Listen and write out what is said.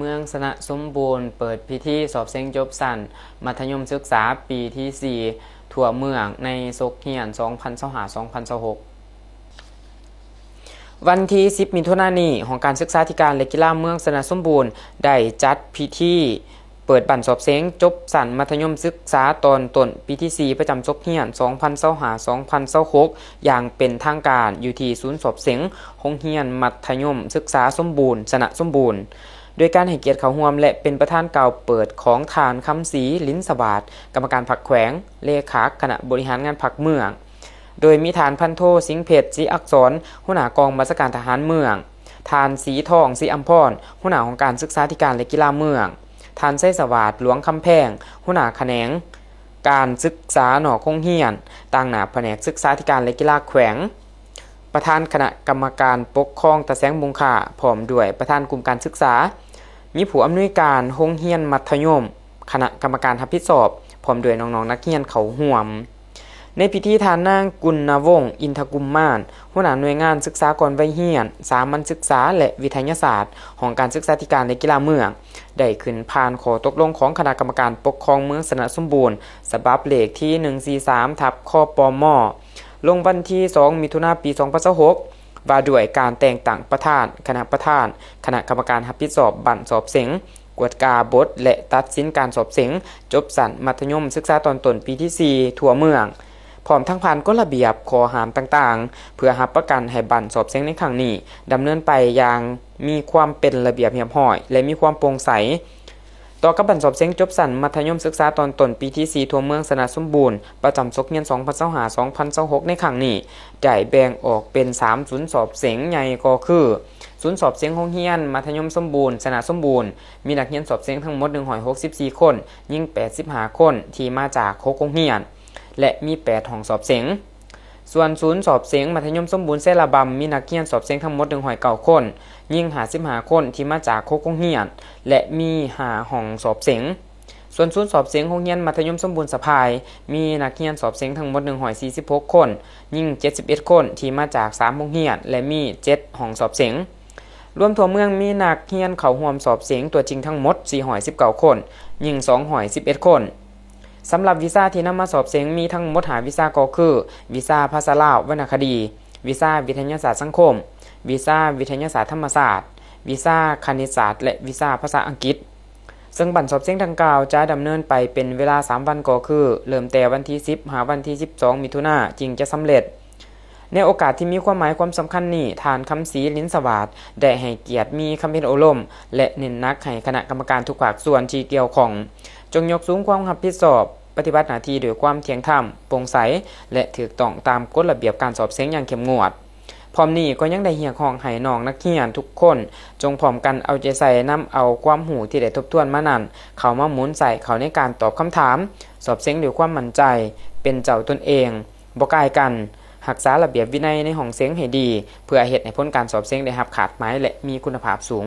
ເມືອງຊະນະສົມບູນ ເປີດພິທີສອບເສັງຈົບຊັ້ນມັດທະຍົມສຶກສາປີທີສີ່ທົ່ວເມືອງ ໃນສົກຮຽນສອງພັນຊາວຫ້າ ສອງພັນຊາວຫົກ. ວັນທີສິບ ມິຖຸນານີ້, ຫ້ອງການສຶກສາທິການ ແລະ ກິລາເມືອງຊະນະສົມບູນ ໄດ້ຈັດພິທີເປີດບັ້ນສອບເສັງຈົບຊັ້ນມັດທະຍົມສຶກສາຕອນຕົ້ນປີທີສີ່ ປະຈຳສົກຮຽນສອງພັນຊາວຫ້າ ສອງພັນຊາວຫົກ ຢ່າງເປັນທາງການ ຢູ່ທີ່ສູນສອບເສັງໂຮງຮຽນມັດທະຍົມສຶກສາສົມບູນ ຊະນະສົມບູນ. ໂດຍການໃຫ້ກຽດເຂົ້າຮ່ວມ ແລະ ເປັນປະທານກ່າວເປີດຂອງທ່ານ ຄຳສີ ລິນສະຫວາດ ກຳມະການພັກແຂວງ, ເລຂາຄະນະບໍລິຫານງານພັກເມືອງ, ໂດຍມີທ່ານ ພັນໂທ ສິງເພັດ ສີອັກສອນ ຫົວໜ້າກອງບັນຊາການທະຫານເມືອງ, ທ່ານ ສີທອງ ສີອຳພອນ ຫົວໜ້າຫ້ອງການສຶກສາທິການ ແລະ ກິລາເມືອງ, ທ່ານ ໄຊສະຫວາດ ຫຼວງຄຳແພງ ຫົວໜ້າຂະແໜງການສຶກສານອກໂຮງຮຽນ ຕາງໜ້າພະແນກສຶກສາທິການ ແລະ ກິລາແຂວງ, ປະທານຄະນະກຳມະການປົກຄອງຕາແສງມຸງຄ່າ ພ້ອມດ້ວຍປະທານກຸ່ມການສຶກສາ, ມີຜູ້ອຳນວຍການໂຮງຮຽນມັດທະຍົມ, ຄະນະກຳມະການຮັບຜິດຊອບ ພ້ອມດ້ວຍນ້ອງໆນັກຮຽນເຂົ້າຮ່ວມ. ໃນພິທີ, ທ່ານນາງ ກຸນນະວົງ ອິນທະກຸມມານ ຫົວໜ້າໜ່ວຍງານສຶກສາກ່ອນໄວຮຽນ, ສາມັນສຶກສາ ແລະ ວິທະຍາສາດ ຫ້ອງການສຶກສາທິການ ແລະ ກິລາເມືອງ ໄດ້ຂຶ້ນຜ່ານຂໍ້ຕົກລົງຂອງຄະນະກຳມະການປົກຄອງເມືອງຊະນະສົມບູນ ສະບັບເລກທີໜຶ່ງສີ່ສາມ ທັບ ຄປມ ລົງວັນທີສອງ ມິຖຸນາ ປີສອງພັນຊາວຫົກ ວ່າດ້ວຍການແຕ່ງຕັ້ງປະທານ, ຄະນະປະທານ, ຄະນະກຳມະການຮັບຜິດຊອບບັ້ນສອບເສັງ, ກວດກາບົດ ແລະ ຕັດສິນການສອບເສັງຈົບຊັ້ນມັດທະຍົມສຶກສາຕອນຕົ້ນປີທີສີ່ທົ່ວເມືອງ, ພ້ອມທັງຜ່ານກົດລະບຽບ, ຂໍ້ຫ້າມຕ່າງໆ ເພື່ອຮັບປະກັນໃຫ້ບັ້ນສອບເສັງໃນຄັ້ງນີ້ ດຳເນີນໄປຢ່າງມີຄວາມເປັນລະບຽບຮຽບຮ້ອຍ ແລະ ມີຄວາມໂປ່ງໃສ. ຕໍ່ກັບບັ້ນສອບເສັງຈົບຊັ້ນມັດທະຍົມສຶກສາຕອນຕົ້ນປີທີສີ່ທົ່ວເມືອງຊະນະສົມບູນ ປະຈຳສົກຮຽນສອງພັນຊາວຫ້າ ສອງພັນຊາວຫົກ ໃນຄັ້ງນີ້ ໄດ້ແບ່ງອອກເປັນສາມສູນສອບເສັງໃຫຍ່ ກໍຄື ສູນສອບເສັງໂຮງຮຽນມັດທະຍົມສົມບູນ ຊະນະສົມບູນ ມີນັກຮຽນສອບເສັງທັງໝົດໜຶ່ງຮ້ອຍຫົກສິບສີ່ຄົນ, ຍິງແປດສິບຫ້າຄົນ ທີ່ມາຈາກຫົກໂຮງຮຽນ ແລະ ມີແປດຫ້ອງສອບເສັງ. ສ່ວນສູນສອບເສັງມັດທະຍົມສົມບູນເຊລະບຳ ມີນັກຮຽນສອບເສັງທັງໝົດໜຶ່ງຮ້ອຍເກົ້າຄົນ, ຍິງຫ້າສິບຫ້າຄົນ ທີ່ມາຈາກຫົກໂຮງຮຽນ ແລະ ມີຫ້າຫ້ອງສອບເສັງ. ສ່ວນສູນສອບເສັງໂຮງຮຽນມັດທະຍົມສົມບູນສະພາຍ ມີນັກຮຽນສອບເສັງທັງໝົດໜຶ່ງຮ້ອຍສີ່ສິບຫົກຄົນ, ຍິງເຈັດສິບເອັດຄົນ ທີ່ມາຈາກສາມໂຮງຮຽນ ແລະ ມີເຈັດຫ້ອງສອບເສັງ. ລວມທົ່ວເມືອງມີນັກຮຽນເຂົ້າຮ່ວມສອບເສັງຕົວຈິງທັງໝົດສີ່ຮ້ອຍສິບເກົ້າຄົນ, ຍິງສອງຮ້ອຍສິບເອັດຄົນ. ສຳລັບວິຊາທີ່ນຳມາສອບເສັງມີທັງໝົດຫ້າວິຊາ ກໍຄື ວິຊາພາສາລາວວັນນະຄະດີ, ວິຊາວິທະຍາສາດສັງຄົມ, ວິຊາວິທະຍາສາດທຳມະຊາດ, ວິຊາຄະນິດສາດ ແລະ ວິຊາພາສາອັງກິດ. ເຊິ່ງບັ້ນສອບເສັງດັ່ງກ່າວຈະດຳເນີນໄປເປັນເວລາສາມວັນ ກໍຄື ເລີ່ມແຕ່ວັນທີສິບ ຫາວັນທີສິບສອງ ມິຖຸນາ ຈຶ່ງຈະສຳເລັດ. ໃນໂອກາດທີ່ມີຄວາມໝາຍຄວາມສຳຄັນນີ້, ທ່ານ ຄຳສີ ລິນສະຫວາດ ໄດ້ໃຫ້ກຽດມີຄຳເຫັນໂອ້ລົມ ແລະ ເນັ້ນໜັກໃຫ້ຄະນະກຳມະການທຸກພາກສ່ວນທີ່ກ່ຽວຂ້ອງ ຈົ່ງຍົກສູງຄວາມຮັບຜິດຊອບ, ປະຕິບັດໜ້າທີ່ດ້ວຍຄວາມທ່ຽງທຳ, ໂປ່ງໃສ ແລະ ຖືກຕ້ອງຕາມກົດລະບຽບການສອບເສັງຢ່າງເຂັ້ມງວດ. ພ້ອມນີ້ກໍຍັງໄດ້ຮຽກຮ້ອງໃຫ້ນ້ອງນັກຮຽນທຸກຄົນ ຈົ່ງພ້ອມກັນເອົາໃຈໃສ່ນຳເອົາຄວາມຮູ້ທີ່ໄດ້ທົບທວນມານັ້ນ ເຂົ້າມາໝູນໃຊ້ເຂົ້າໃນການຕອບຄຳຖາມ, ສອບເສັງດ້ວຍຄວາມໝັ້ນໃຈ, ເປັນເຈົ້າຕົນເອງ, ບໍ່ກາຍກັນ, ຮັກສາລະບຽບວິໄນໃນຫ້ອງເສັງໃຫ້ດີ ເພື່ອເຮັດໃຫ້ຜົນການສອບເສັງໄດ້ຮັບຄາດໝາຍ ແລະ ມີຄຸນນະພາບສູງ.